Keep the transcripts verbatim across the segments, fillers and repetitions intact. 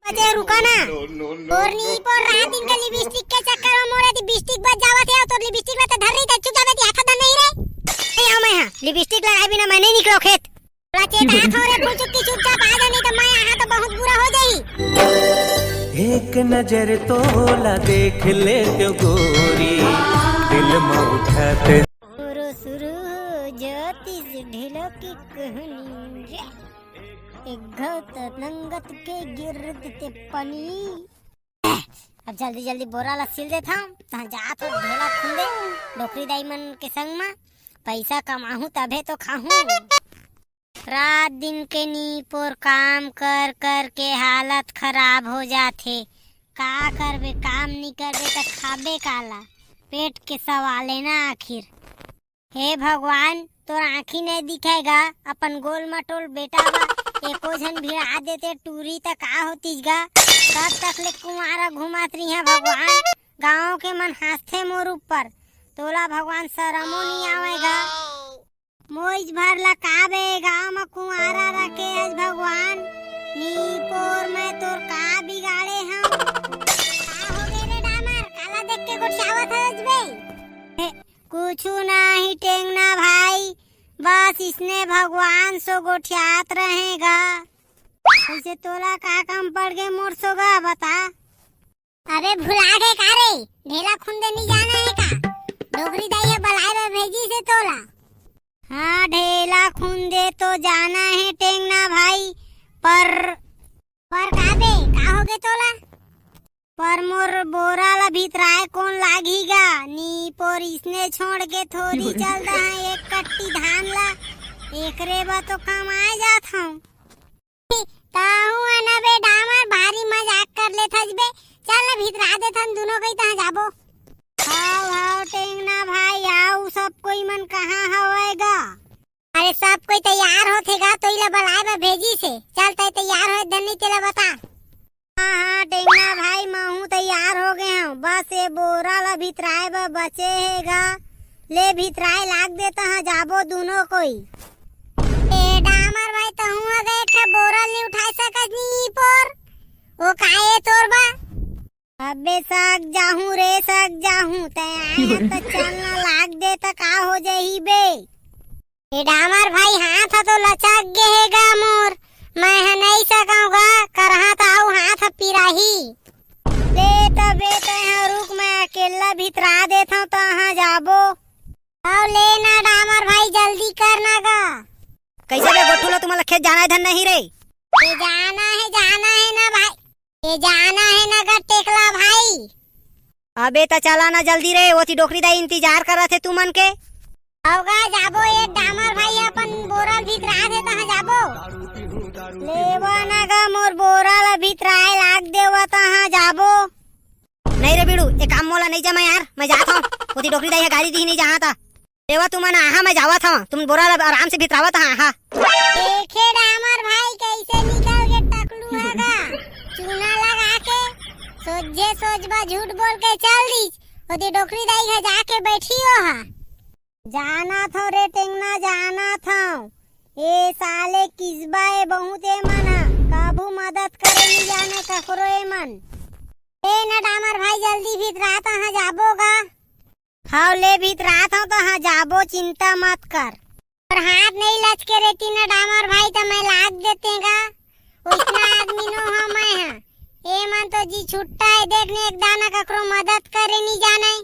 अजय, रुका ना। तोर नी पोर रात दिन के लिपस्टिक के चक्कर में मोरे लिपस्टिक बच जावत हे, तोर लिपस्टिक ला ते धर रही ते चुप जाबे, ती हाथ धर नहीं रे। नहीं आओ मैं यहाँ, लिपस्टिक लगाए बिना मैं नहीं निकलो खेत। थोड़ा चेता थोड़े फुलचुक की चुपचाप आ जा, नहीं तो मैं यहाँ तो बहुत बुरा हो जाई। एक नजर तोला देख ले तो गोरी, दिल में उठत। सुरु सुरु ज्योतिष ढिलो की कहनी रे। एक घात नंगत के गिरत ते पानी। अब जल्दी जल्दी बोरा ला सिल देथंव, तहाँ जात हो ढेला खुंदे, डोकरी दाई मन के संग मा पैसा कमाहूँ तभे तो खाहूँ। रात दिन के नीपोर काम कर कर के हालत खराब हो जाथे। का करबे, काम नी करबे त खाबे काला? पेट के सवाल हे ना आखिर। हे भगवान, तोर आँखी नहीं दिखाएगा, अपन गोल मटोल बेटा बा, एको झन भिड़ा देते टूरी त का होतीस गा? कब तक ले कुंवारा घुमात रही है भगवान? गाँव के मन हंसथे मोर ऊपर, तोला भगवान शरमो नहीं आवेगा। मोइज भर ला का बे, गाँव म कुंवारा रखे हस भगवान, नीपोर मैं तोर का बिगाड़े हूँ? का हो गे रे डामर, काला देख के गोठियावत हस बे? कुछु नाही टेंगना भाई, बस इसने भगवान सो गोठियात रहेगा। वैसे तोला का काम पड़ गे मोर सोगा, बता। अबे भुला गे का रे, ढेला खुंदे नहीं जाना है का? डोकरी दाई ह बलाए बर भेजी से तोला। हाँ, ढेला खुंदे तो जाना है टेंगना भाई, पर पर का बे, का हो गे तोला? पर मोर बोरा ला भितराए कोन लागही गा? नीपोर इसने छोड़ के थोड़ी चल दहा एक कट्टी धान ला, एकरे बर तो कमाए जात हूँ। ताहू अना बे डामर भारी मजाक कर लेथस बे, चल ना भितरा देथन दुनो कई तहाँ जाबो। हाव हाव टेंगना भाई, आऊ सब कोई मन कहाँ हवय गा? अरे सब कोई तैयार होथे गा, तोई ला बलाए बर भेजी से। चल तय तैयार होए धन नहीं तेला बता। हाँ हाँ टेंगना भाई, महू तैयार हो गए हूँ, बस ये बोरा ला भितराए बर बचे हे गा, ले भितराए लाग देता हाँ जाबो दुनो कोई। ए डामर भाई, तहूँ अगर एक ठा बोरा नहीं उठाए सकत नी पोर, वो काहे तोर बा? अबे सक जाहूं रे, सक जाहूं, तै आया त चल ना लाग दे त का हो जाही बे? ए डामर भाई, हाथ ह तो लचक गे हे गा मोर, मैं ह नहीं सकंव गा, करहा त अउ हाथ ह पिराही। ले तबे तै ह रुक, मैं अकेल्ला भितरा देथंव, तहाँ जाबो। अउ ले ना डामर भाई, जल्दी कर ना गा। कैसे बे गोठू ला, तुम्हारा खेत जाना है धन नहीं रे? ए जाना है, जाना है ना भाई। ए जाना है ना गा टेकला भाई। अबे त चला ना जल्दी रे, ओती डोकरी दाई इंतजार करत हे तुमन के। अउ गा जाबो, ए डामर भाई अपन बोरा ल भितरात हे तहाँ जाबो। लेवा ना गा मोर बोरा ल भितराए लाग देवा तहाँ जाबो। नहीं रे बीड़ू, ए काम मोला नहीं जमा यार, मैं जात हूँ। ओती डोकरी दाई ह गारी दिही नहीं जहाँ ता। एवा तुमन आहा, मैं जावत हव, तुमन बोरा ला आराम से भितरावत हा, आहा। देखे डामर भाई कैसे निकल के टकलू ह गा, चूना लगा के सोझे सोझ बा झूठ बोल के चल दीस। ओती डोकरी दाई घर जाके बैठी हो हा। जाना थो रे टेंगना, जाना थो। ए साले किसबा ए बहुत ए मन ह, कभू मदद करे नहीं जाने ककरो ए मन। ए ना डामर भाई जल्दी भितरात हा जाबो गा। हव ले भितरात हव तहाँ जाबो, चिंता मत कर। पर हाथ नहीं लचके रेती ना डामर भाई त मैं लाग देते गा। ओइसना आदमी नो हव मैं ह। ए मन तो जी छुट्टा है, देख ने एक दाना ककरो मदद करे नहीं जाने।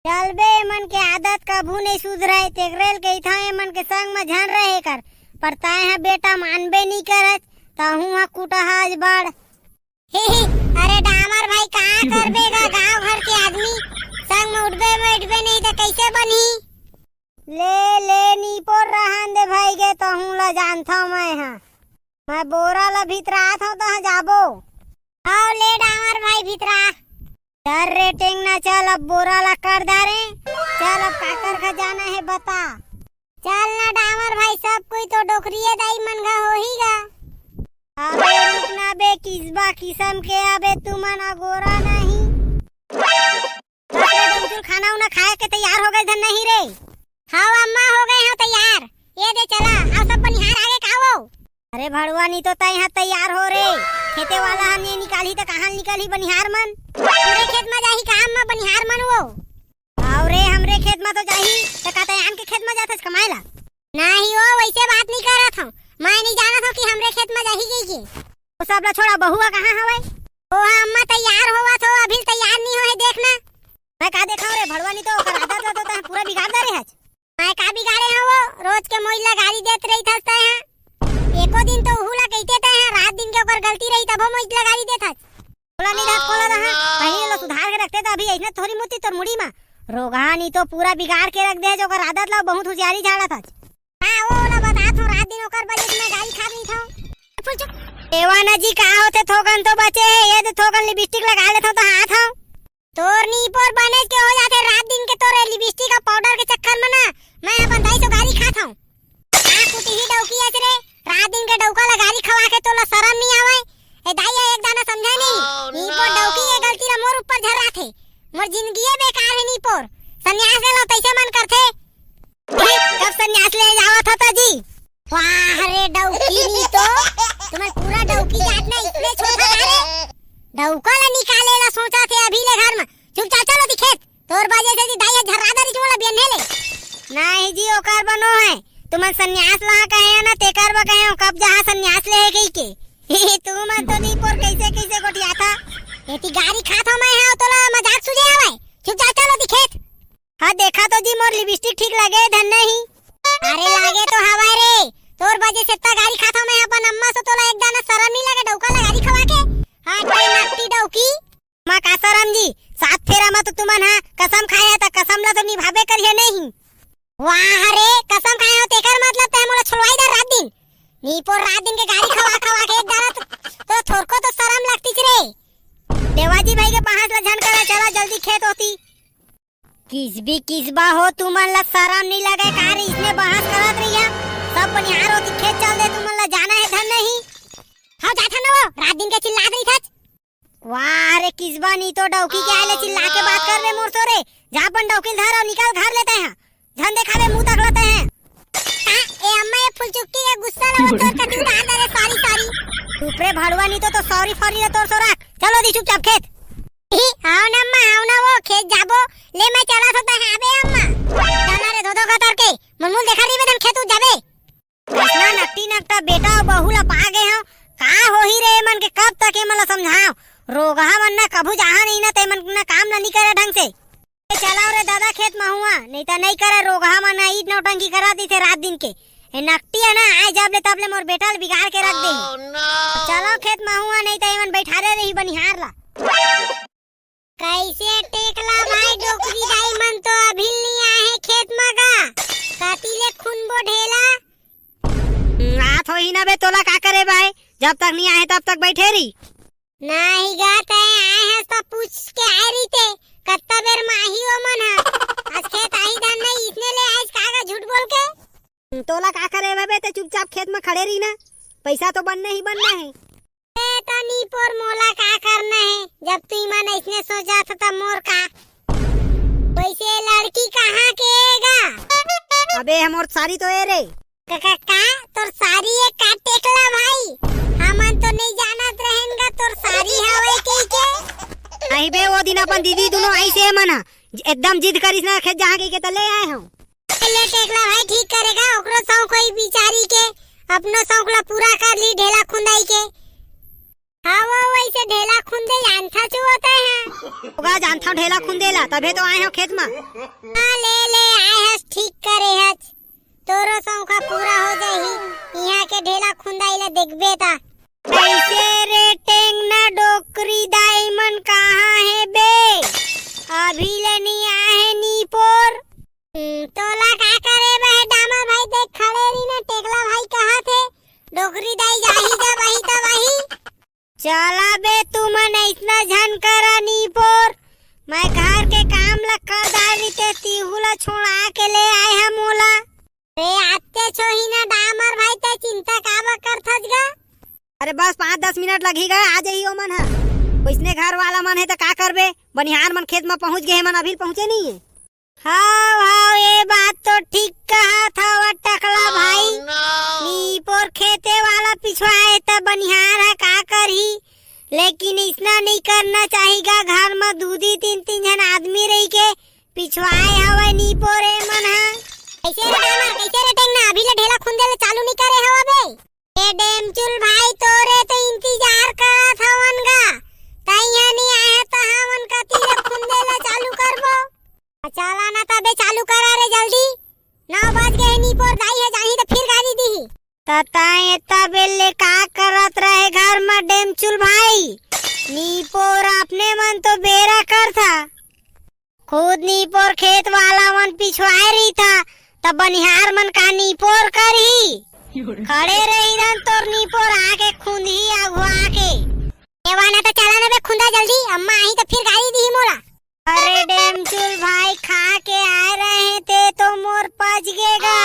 चल बे, ए मन के आदत कभू नहीं सुधरे, तेकरे ल कहिथंव ए मन के संग म झन रहे कर। पर तैं ह बेटा मानबे नहीं करत, तहूँ ह कुटहा अजबड़। अरे डामर भाई, का करबे गा, गांव घर के आदमी संग में उठबे बैठबे नहीं त कैसे बनही? ले ले नीपोर रहन दे भाई गे, तहूं ला जानथव मैं हा। मैं बोरा ला भितरात हव तहां जाबो। आओ ले डामर भाई भितरा। चल रे टेंगना, चल अब बोरा ला कर डारे। चल अब काकर घर जाना है बता। चल ना डामर भाई, सब कोई तो डोकरिया दाई मन घा होही गा। अबे रुक ना बे, किसबा किसम के अबे तुमन अगोरा नहीं। अबे डोमचुल, खाना उना खाए के तैयार हो गए धन नहीं रे? हाँ अम्मा, हो गए हैं तैयार। ये दे चला, आओ सब बनिहार आगे का वो। अरे भड़ुआ, नी तो तय यहाँ तैयार हो रे। खेते वाला ह नइ निकालही त कहाँ ले निकालही बनिहार मन? हमरे खेत म जाही काम म बनिहार मन वो? अउ रे, हमरे खेत म तो जाही, त का तैं आन के खेत म जाथस कमाए ला? नहीं वो, वइसे बात नइ करत हँव। मैं नइ जानत हँव कि हमरे खेत म जाही कहिके। वो सब ला छोड़ा, बहू ह कहाँ हवय? वो ह अम्मा तैयार होवत हो, अभी तैयार नइ होहे, देख ना। मैं का देखँव रे भड़वा, नइ तो ओकर आदत ला तो तैं पूरा बिगाड़ डारे हच। मैं का बिगाड़े हँव वो? रोज के मोइल ला गारी देत रहिथस तैं ह। एको दिन तो उहू ला कहिते तैं ह, रात दिन के ओकर गलती रही तभो मोइल ला गारी देथस। कोला नइ रहत, कोला रहा। पहिली ला सुधार के रखते त अभी अइसने थोरी मुती तोर मुड़ी म। रोगहा नइ तो पूरा बिगाड़ के रख दे हे, जो ओकर आदत ला बहुत हुसियारी झाड़त हच। हाँ, वो ला बतात हँव, रात दिन ओकर वजह से मैं गारी खात रहिथँव। फुलचुक। एवा न जी, का होथे, थोकन तो बचे हे, ये दे थोकन लिपस्टिक लगा लेथँव त हाथ हँव। तोर नीपोर बनेच के हो जाथे, रात दिन के तोर लिपस्टिक अउ पाउडर के चक्कर म ना, मैं अपन दाई सो गारी खात हँव। आ कुटिही डौकी अस रे, रात दिन के डौका ला गारी खवा के तोला सरम नइ आवय? ए दाई, एक दाना समझे नइ। नीपोर डौकी के गलती ला मोर ऊपर झर्राथे। मोर जिनगिये बेकार हे नीपोर। संन्यास ले लँव तइसे मन करथे। कब संन्यास ले जावत हव त जी? वाह रे डौकी नी तो, तुमन पूरा डौकी जात ना इतने छोटा था रे। डौका ला निकाले ला सोचथे अभी ले घर म। चुपचाप चल ओती खेत। तोर वजह से जी दाई ह झर्रा डारिस मोला बियन्ने ले। नहीं जी, ओकर बर नो हे। तुमन संन्यास ला कहे हव ना, तेकर बर कहे हँव, कब जहाँ संन्यास ले हे कहिके। तुमन तो नीपोर कइसे कइसे गोठियाथा। एती गारी खात हँव मैं ह, तोला मजाक सूझे हवय? चुपचाप चल ओती खेत। हाँ, देखा तो जी, मोर लिपस्टिक ठीक लगे धन नहीं। अरे लागे तो हवय रे, तोर वजह से इतना गारी खात हँव मैं अपन अम्मा से, तोला एक दाना सरम नइ लगे डौका ला गारी खवा के? हाँ, कोई नकटी डौकी। माँ का सरम जी, सात फेरा म तो तुमन हा कसम खाए हा, त कसम ला तो निभाबे करिहा नहीं। वाह रे, कसम खाए हँव तेकर मतलब तैं मोला छोलवाई दे रात दिन। नीपोर रात दिन के गारी खवा खवा के एक दाना तो, तो थोरको तो सरम लगतिस रे। देवाजी भाई के बहस ला झन करा, चला जल्दी खेत ओती। किसबी किसबा हो, तुमन ला सरम नइ लगे का रे? इसने बहस करत रहिहा। सब बनिहार ओती खेत चल दे, तुमन ला जाना हे धन नहीं। हाँ, जाथन ना वो, रात दिन के चिल्लात रहिथच। वाह रे किसबा, नी तो डौकी के आए ले चिल्ला के बात करबे मोर सो रे। जा अपन डौकी ल धर अउ निकल घर ले तैं ह। झन देखाबे मुँह तक ल तैं ह। हाँ, ए अम्मा, ये फुलचुक्की के गुस्सा ला वो तोर कति उतार दे रे, sorry, sorry। चुप रे भड़वा, नी तो, तो sorry फॉरी ला तोर सो रख। चल ओती चुपचाप खेत। ही, हव ना अम्मा, हव ना वो, खेत जाबो। ले मैं चलत हों त, हाँ बे अम्मा। चल ना रे धोधो गतर के, मुलमुल देखा रही बे धन खेत उत जाबे। अतना नकटी नकटा बेटा अउ बहू ला पा गे हँव, का होही रे एमन के, कब तक एमन ला समझाँव? रोगहा मन ना कभू जाहा नहीं ना, ते मन ना काम ला नहीं करे ढंग से। ए, चलव रे दादा खेत महुआ, नहीं त नहीं करे रोगहा मन ना ईट नौटंकी करा दीथे रात दिन के। ए नकटी हे ना, आए जब ले तब ले मोर बेटा ल बिगाड़ के रख दे। चलव खेत महुआ, नहीं त एमन बैठारे रही बनिहार ला। कइसे टेकला भाई, डोकरी दाई मन तो अभी नहीं आए हे खेत म गा, कति ले खुनबो ढेला। हम्म, आत होही ना बे, तोला का करे भाई, जब तक नहीं आए तब तक बैठे रही। नहीं गा, तैं आए हस त पूछ के आए रहिते, कत्ता बेर म आही ओमन ह। आज खेत आही धन नहीं, इसने ले आइस का गा झूठ बोल के। हम्म, तोला का करे बे, ते चुपचाप खेत म खड़े रही ना, पैसा तो बनने ही बनना है। ए त नीपोर मोला का करना है, जब तुमन अइसने सोचत हो त मोर का? वइसे लड़की कहाँ के ए गा? अबे हमर सारी तो ए रे। का, का, का? तोर सारी ए का टेकला भाई? हमन तो नहीं जानत रहेन गा तोर सारी हवे कहिके। नहीं बे, वो दिन अपन दीदी दुनों आइस हे मन ह, एकदम जिद करिस ना खेत जाहाँ कहिके त ले आए हँव। ले टेकला भाई ठीक करे गा, ओकरो शौक होही बिचारी के, अपनो शौक ला पूरा कर ली ढेला खुंदाई के। हाँ वो वइसे ढेला खुंदे जानथच वो तैं ह। ओगा जानथँव ढेला खुंदे ला, तभे तो आए हँव खेत म। हाँ ले ले आए हस, ठीक करे हच। तोरो शौक ह पूरा हो जाही, इहाँ के ढेला खुंदाई ला देखबे त। कइसे रे टेंगना डोकरी दाई मन कहाँ हे बे? अभी ले नी आए हे नीपोर। हम्म, तोला का करे बे डामर भाई, देख खड़े रही ना, टेकला भाई कहत हे, डोकरी दाई जाही जब आही तब आही। चला बे तुमन अइसना झन करा नीपोर, मैं घर के काम ला कर डार रहिते, तिहू ला छोड़ा के ले आए हँव मोला। रे आते छोही ना डामर भाई, तैं चिंता काबर करथस गा? अरे बस पाँच दस मिनट लगही गा, आ जाही ओमन ह। वइसने घर वाला मन हे त का करबे, बनिहार मन खेत म पहुँच गे हे, मन अभी पहुँचे नहीं हे। हव, हव, ये बात तो ठीक कहत हव टकला भाई। नीपोर खेते वाला पिछवाए त बनिहार ह का करही? लेकिन इसना नहीं करना चाहिए गा, घर म दू दी तीन तीन झन आदमी रही के पिछवाए हवय नीपोर ए मन ह। कैसे रे डामर, कैसे रे टेंगना, अभी ले ढेला खुंदे ले चालू नहीं करे हवा बे? ए डेमचुल भाई, तोरे तो इंतजार करत हवन गा, तैया नहीं आए त हमन कती ले खुंदे ले चालू करबो। चला ना तबे चालू करा रे जल्दी, नौ बज गए, नीपोर दाई ह जाही त फिर गाली दीही। त तैं एता बेर ले का करत रहे घर म डेमचुल भाई? नीपोर अपने मन तो बेरा करथा, खुद नीपोर खेत वाला मन पिछवाए रहिथा, त बनिहार मन का नीपोर करही? खड़े रही रहन तोर नीपोर आके खुंदही अघुआ के। एवा ना त चला ना बे खुंदा जल्दी, अम्मा आही त फिर गाली दीही मोला। अरे डेमचुल भाई, खा के आए रहे ते तो मोर पच गे गा।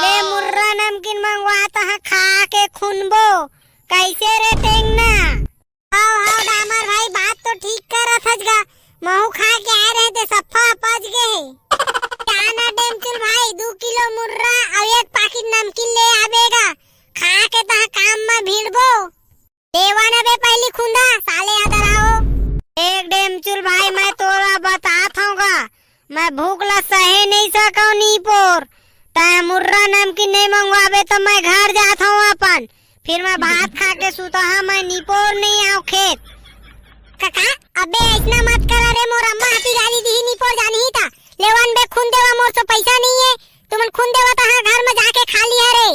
ले मुर्रा नमकीन मंगवा तहाँ खा के खुनबो। कैसे रे टेंगना? हाव हाव डामर भाई, बात तो ठीक करत हस गा। महू खा के आए रहे ते सफा पच गे हे। जाना डेमचुल भाई, दू किलो मुर्रा अउ एक पाकिट नमकीन ले आबे गा। खा के तहाँ काम म भिड़बो। देवा न बे पहिली खुंदा, साले हदराओ। देख डेमचुल भाई, मैं तोला बतात हूँ गा, मैं भूख ला सहे नहीं सकव नीपोर। तैं मुर्रा नमकीन नहीं मंगवाबे त मैं घर जात हूँ अपन, फिर मैं भात खा के सुतहा, मैं नीपोर नहीं आव खेत। काका, अबे ऐसना मत करा रे, मोर अम्मा हती गाली दिही नीपोर जानही ता। लेवन बे खुन देवा, मोर सो पैसा नहीं है, तुमन खुन देवा तहाँ घर में जाके खा लिहा रे।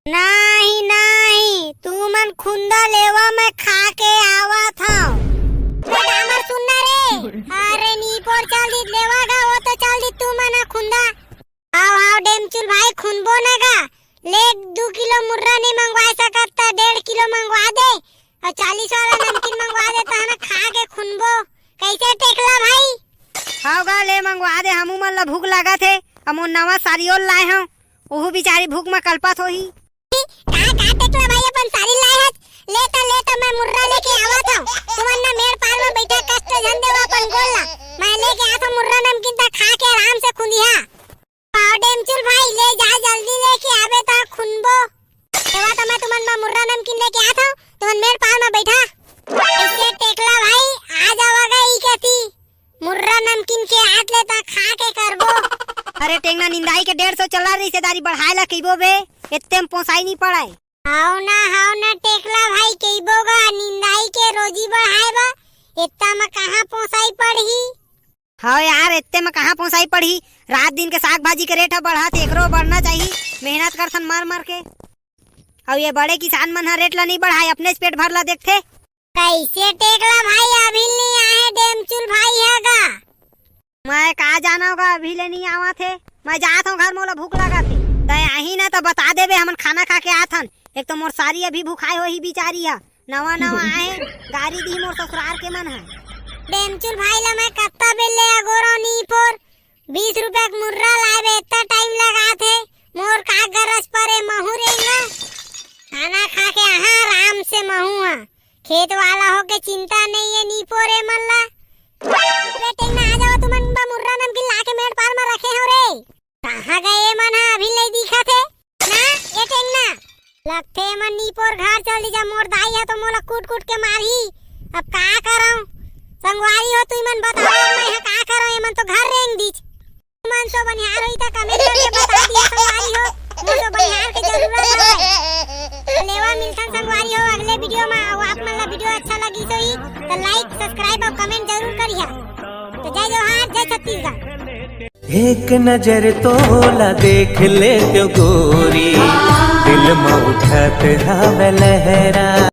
नाही, नाही, तुमन खुंदा लेवा, मैं खा के आवत हव। बे डामर सुन ना रे। अरे नीपोर चल दीत लेवा गा, वो तो चल दीत तुमन ह खुंदा। हाव, हाव, डेमचुल भाई खुनबो न गा। ले दू किलो मुर्रा नहीं मंगवा सकत त डेढ़ किलो मंगवा दे। अउ चालीस वाला नमकीन मंगवा दे, तहन खा के खुनबो। कैसे टेकला भाई? हाव गा, ले मंगवा दे, हमू मन ला भूख लागत हे। अउ मोर नवा सारी ओल लाए हव, ओहू बिचारी भूख म कलपत होही। का, का टेकला भाई अपन सारी लाए हस? ले त, ले त, मैं मुर्रा लेके आवत हव। तुमन न मेड़ पार म बैठा, कष्ट झन देवा अपन गोल ला। मैं लेके आत हव मुर्रा नमकीन, त खा के आराम से खुंदिहा। पाव डेमचुल भाई, ले जा, जल्दी लेके आबे त खुनबो। एवा त मैं तुमन बर मुर्रा नमकीन लेके आत हव, तुमन मेड़ पार म बैठा। ऐसे टेकला भाई, आ जावा गा ई कती। मुर्रा नमकीन के आत ले त खा के करबो। अरे टेंगना, निंदाई के डेढ़ सौ चला, रिश्तेदारी बढ़ाए ला कइबो बे, एत्ते म पोसाई नी पड़ाय। हाव ना, हाव ना टेकला भाई, कइबो गा, निंदाई के रोजी बढ़ाए बा, एत्ता म कहाँ पोसाई पड़ही? हव यार, एत्ते म कहाँ पोसाई पड़ही? रात दिन के साग भाजी के रेट ह बढ़त हे, एकरो बढ़ना चाही। मेहनत करथन मर मर के। अउ ये बड़े किसान मन ह रेट ला नइ बढ़ाय, अपनेच पेट भर ला देखथे। कइसे टेकला भाई अभी नइ आहे डेमचुल भाई ह गा? मैं का जानव गा, अभी ले नइ आवत हे। मैं जात हव घर, मोला भूख लागत हे। तैं आही ना त बता देबे, हमन खाना खा के आत हन। एक तो मोर सारी अभी भुखाए होही बिचारी ह। नवा नवा आए, गारी दिही मोर ससुरार के मन ह। डेमचुल भाई ला मैं कत्ता बेर ले अगोरव नीपोर, बीस रुपया के मुर्रा लाए बे, इतना टाइम लगात हे, मोर का गरज परे, महू रेंगा। खाना खा के आहा आराम से महू हा, खेत वाला होके चिंता नहीं है नीपोर ए मन ला। बे टेंगना आ जावा, तुमन बा मुर्रा नमकीन ला के मेड़ पार म रखे हव रे। कहाँ गए ए मन ह, अभी ले दिखत हे? ना, ए टेंगना। लगथे एमन नीपोर घर चल दी जा, मोर दाई ह तो मोला कूट कूट के मारही। अब का करंव? संगवारी हो, तुई मन बताओ, अब मैं ह का करंव? एमन तो घर रेंग दीच। तुमन सो बनिहार होई त comment करके बता दिया संगवारी हो, मोर सो बनिहार के जरूरत हवय। लेवा मिलथन संगवारी हो अगले video म। अउ आप मन ला video अच्छा लगिस होही त like, subscribe अउ comment जरूर करिहा। तो जय जोहार, जय छत्तीसगढ़। एक नजर तोला देख ले तो गोरी, दिल में उठत हवे लहरा।